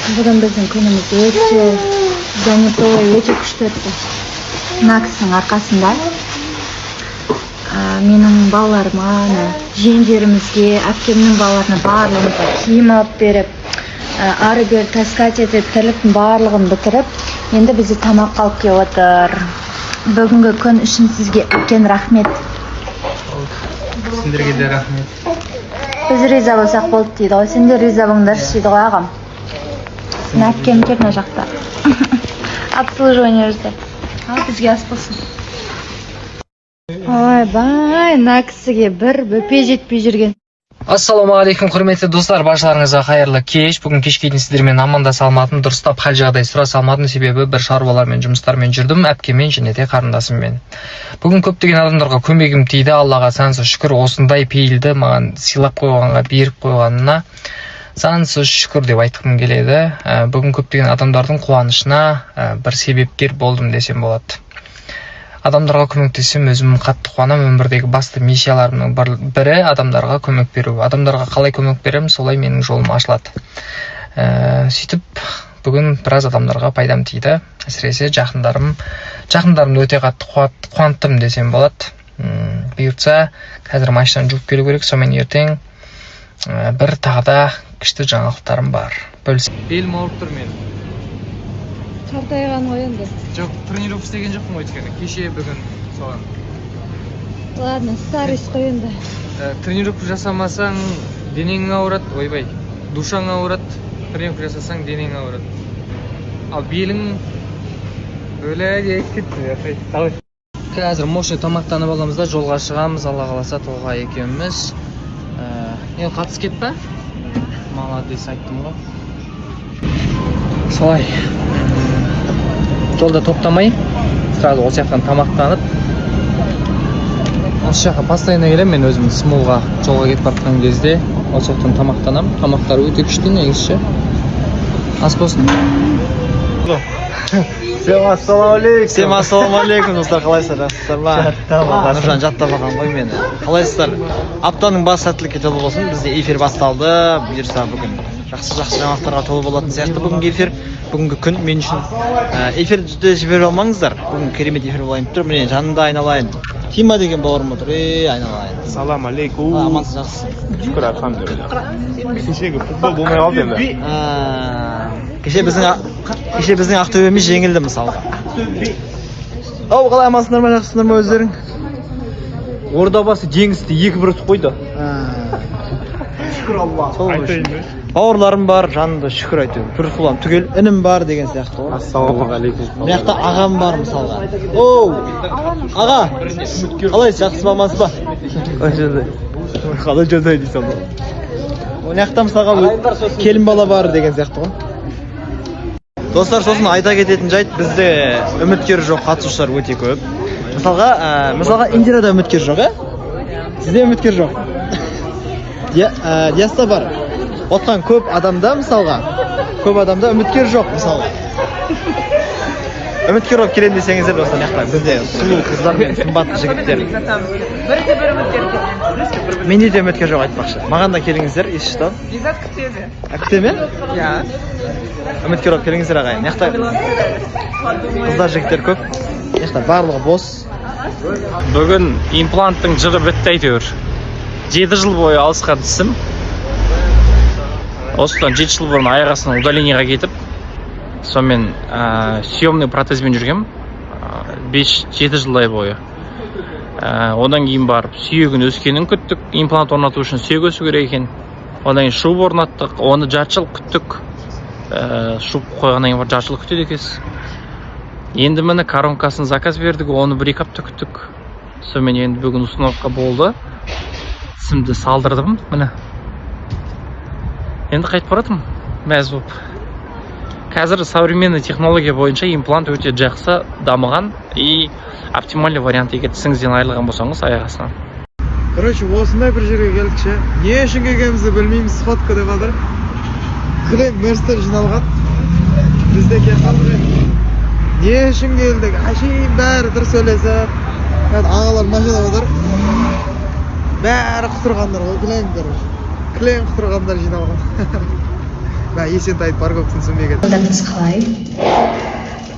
Бүгін біздің күніміз өте занятой, өте күшті өтті. Мына кісінің арқасында менің балаларыма, ана жиендерімізге, әпкемнің балаларына, барлығымызға киім алып беріп, ары бері таскать етіп, тірліктің барлығын бітіріп, енді бізді тамаққа алып келіп отыр. Бүгінгі күн үшін сізге үлкен рахмет. Сендерге де рахмет. Біз риза болсақ болды дейді ғой, сендер риза болыңдаршы дейді ғой ағам. Мына әпкем жүр мына жақта, обслуживание жасап. Ал бізге ас болсын. Ойбай, мына кісіге бір бөпе жетпей жүрген. Ассалаумағалейкум, құрметті достар, баршаларыңызға қайырлы кеш. Бүгін кешке дейін сіздермен амандаса алмадым, дұрыстап хал жағдай сұраса алмадым, себебі бір шаруалармен, жұмыстармен жүрдім, әпкеммен және де қарындасыммен. Бүгін көптеген адамдарға көмегім тиді. Аллаға сансыз шүкір, осындай пейілді маған сыйлап қойғанға, беріп қойғанына сансыз шүкір деп айтқым келеді. Бүгін көптеген адамдардың қуанышына бір себепкер болдым десем болады. Адамдарға көмектессем, өзім қатты қуанамын. Өмірдегі басты миссияларымның бірі адамдарға көмек беру. Адамдарға қалай көмек беремін, солай менің жолым ашылады. Сөйтіп бүгін біраз адамдарға пайдам тиді, әсіресе жақындарымды өте қатты қуанттым десем болады. Бұйыртса, қазір машинаны жуып келу керек, сонымен ертең бір тағы да күшті жаңалықтарым бар, бөліс. Белім ауырып тұр менің. Қартайған ғой енді. Жоқ, тренировка істеген жоқпын ғой, өйткені кеше, бүгін соған. Ладно, старость қой енді. Тренировка жасамасаң, денең ауырады, ойбай, душаң ауырады. Тренировка жасасаң, денең ауырады, ал белің өлә айтып кетті. Қалай, қазір мощный тамақтанып аламыз да, жолға шығамыз, Алла қаласа, Толғай екеуміз. Не, қатысып кетті па? Молодец, айттым ғой. Солай, жолда тоқтамай, сразу осы жақтан тамақтанып, осы жаққа постоянно келемін мен өзім Смолға. Жолға кетіп бара жатқан кезде осы жақтан тамақтанамын. Тамақтары өте күшті негізі ше. Ас болсын. Всем ассалаумағалейкум. Всем ассалаумағалейкум, достар, қалайсыздар, жақсысыздар ма? Нұржан жаттап алған ғой мені. Қалайсыздар? Аптаның басы сәттілікке толы болсын. Бізде эфир басталды. Бұйырса, бүгін жақсы жақсы жаңалықтарға толы болатын сияқты бүгінгі эфир, бүгінгі күн мен үшін. Эфирді жіберіп алмаңыздар. Бүгін керемет эфир болайын деп тұр. Міне, жанымда айналайын Тима деген бауырым отыр. Ей, айналайын. Салам алейкум. Амансың, жақсысың? Шүкір, альхамдулилля. Кешегі футбол болмай қалды енді. Кеше біздің Ақтөбеміз жеңілді мысалға. Ау, қалай, амансыңдар ма, жақсысыңдар ма өздерің? Ордабасы Жеңісті 2-1 ұтып қойды. Шүкір Алла. Сол Айтайын ба? Бауырларым бар жанымда, шүкір әйтеуір. Бір құлам түгел інім бар деген сияқты ғой. Ассалаумағалейкум. Мына жақта ағам бар мысалға. Оу, аға, қалайсыз, жақсы ба, амансыз ба? Қалай жағдай? Қалай жағдай дейсің ғой. Мына жақта мысалға келін бала бар деген сияқты ғой. Достар, сосын айта кететін жайт, бізде үміткер жоқ қатысушылар өте көп. Мысалға, Индирада үміткер жоқ, иә? Сізде үміткер жоқ. Диаста бар. Отқан көп адамда, мысалға, көп адамда үміткер жоқ мысалға. Үміткер болып келемін десеңіздер, достар, мына жақта бізде сұлу қыздар мен сымбатты жігіттер. Бірде бір үміткер кетеміз. Менде де үміткер жоқ айтпақшы. Маған да келіңіздер, если что. Бекзат күтеді. А, күте ме? Иә. Үміткер болып келіңіздер, ағайын. Мына жақта қыздар, жігіттер көп. Мына жақта барлығы бос. Бүгін импланттың жыры бітті әйтеуір. 7 жыл бойы алысқан тісім. Осыдан 7 жыл бұрын аяқ астынан удаление ға кетіп, сонымен съемный протезбен жүргем 5-7 жылдай бойы. Одан кейін барып сүйегін өскенін күттік. Имплант орнату үшін сүйек өсу керек екен. Одан кейін шуба орнаттық, оны жарты жыл күттік. Шуб қойғаннан кейін барып жарты жыл күтеді екенсіз. Енді міне, коронкасын заказ бердік, оны 1-2 апта күттік. Сонымен енді бүгін установка болды, тісімді салдырдым. Міне, енді қайтып баратырмын мәз болып. Қазір современный технология бойынша имплант өте жақсы дамыған и оптимальный вариант, егер тісіңізден айырылған болсаңыз аяқ астынан. Короче, осындай бір жерге келдік ше. Не үшін келгенімізді білмейміз, сходка деп жатыр. Кілең мерстер жиналған. Біз де келіп қалдық енді. Не үшін келдік? Әшейін бәрі тұр сөйлесіп. Қазір ағалар машинада отыр. Бәрі құтырғандар ғой, кілең, короче. Кілең құтырғандар жиналған. Мә, Есентайды парковкасын түсінбеген. Жағдайыңыз қалай?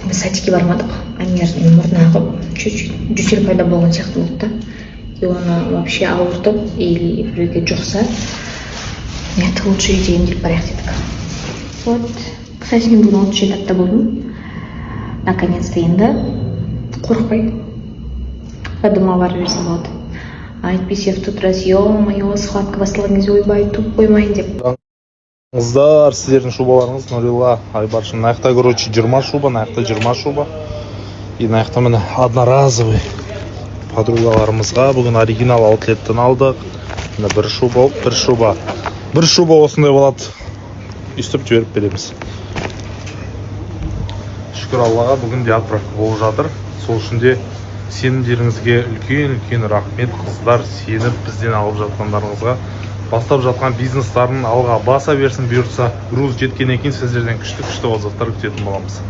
Біз садикке бармадық. Амирдің мұрны ағып, чуть-чуть жөтел пайда болған сияқты болды да, и оны вообще ауыртып или біреуге жұқса, нет, лучше үйде емделіп барайық дедік. Вот, кстати, мен бүгін 37 апта болдым наконец-то. Енді қорықпай роддомға бара берсем болады. Әйтпесе в тот раз, ё-моё, схватка басталған кезде ойбай, туып қоймайын деп. Қыздар, сіздердің шубаларыңыз, Нұрила, Айбаршын. Мына жақта, короче, 20 шуба, мына жақта 20 шуба. И мына жақта, міне, одноразовый подругаларымызға бүгін оригинал аутлеттен алдық. Міне, бір шуба, бір шуба, бір шуба осындай болады. Өйстіп жіберіп береміз. Шүкір Аллаға, бүгін де отправка болып жатыр. Сол үшін де сенімдеріңізге үлкен үлкен рахмет, қыздар. Сеніп бізден алып жатқандарыңызға, бастап жатқан бизнестарын алға баса берсін. Бұйыртса, груз жеткеннен кейін сіздерден күшті күшті отзывтар күтетін боламыз.